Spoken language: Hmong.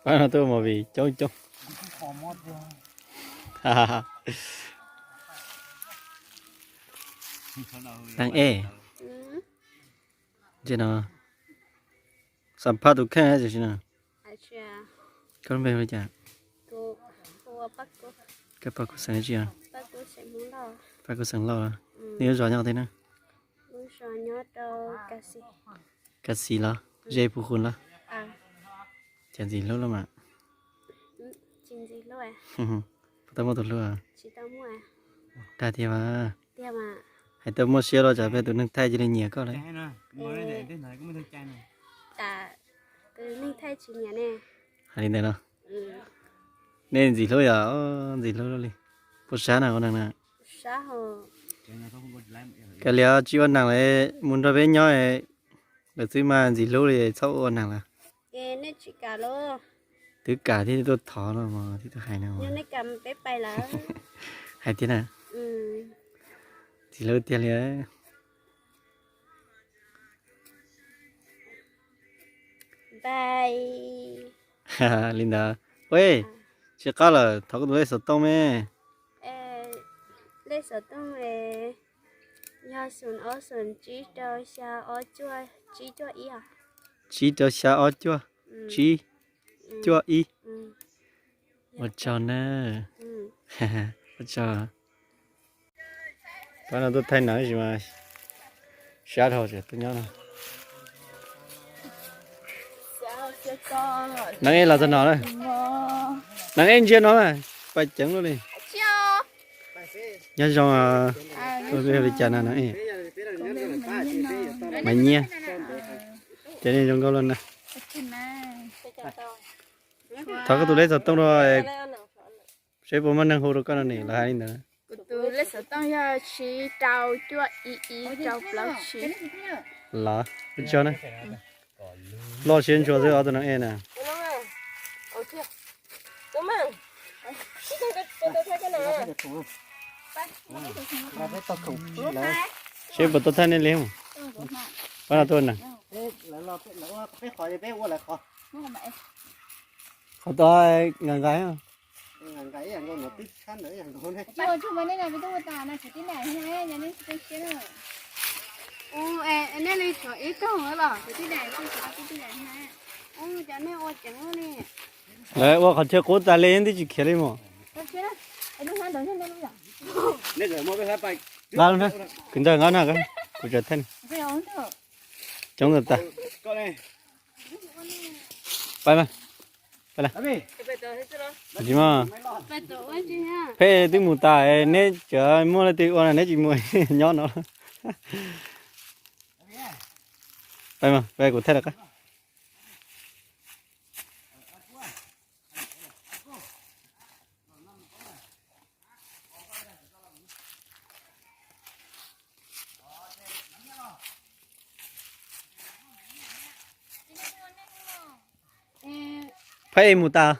Pab no tuaj movie coob coob. Neeg ej, ntsia no, xam phaj tus kheej tiam sis no. Koj lub npe hu li cas? Koj pab kuv xeem tsi? Pab kuv xeem Lauj. Nej lub zos nyob qhov twg na? Kas Xis los? Ze Pu Khu los? Cas ntxim hlub lawm mas. Puas tau muaj tus hlub? Dag tiag mas. Hais tau muaj siab los tsam peb tus neeg thaij cia li nyiam koj lawm. Hais li ntawd los? Nej ntxim hlub yom? Ntxim hlub li. Puas sab na ua neeg na? Kav liam tsis ua neeg lawm, mus nrog peb nyob lawm xwb mas ntxim hlub li, txhob ua neeg lawm. Twb kam thiaj tuaj thov no mas thiaj tuaj hais no. Hais tiag na. Ntxim hlub tiag li. Li ntawd. Ej, tsis qab lawm, thov koj tus lej xov tooj me. Lej xov tooj yog xoom ob xoom tsib rau xya ob cuaj tsib cuaj ib. Tsib rau xya ob cuaj tsib cuaj ib. Ua tsaug na. Ua tsaug. Pab no tuaj thaij neeg tab sis mas sab dhau ces tuaj nyob no. Neeg ej los txog no na. Neeg ej ntsia no mas pais ceev luaj li. Nyob zoo, hu li cas no neeg ej? Maiv Nyiaj. Ces nej zoo nkauj luaj na. Thov koj tus lej xov tooj rau seb puas muaj neeg hu rau koj no ne, lawv hais li ntawd. Kuv tus lej xov tooj yog tsib rau cuaj ib ib rau plaub tsib. Los, ua tsaug na. Loj siab ntshua xwb ob tug neeg ej na. Seb puas tau thaij nej li. Pab no tuaj na. Qhov tod nqa nqa. Lawv ua qhov chaw qub tas li twb tsis khiav li mus. Nqa lub na, kuv ncaws nqa na, kuv tsav thaj. Coob tas tas. Pab mas, pab las. Tsis muaj. Peb twb mus tas, neb tseem muaj leej twg ua no neb tsis mus nyob no. Pab mas, pab kuv thaij lawv qab. Pab es mus tas.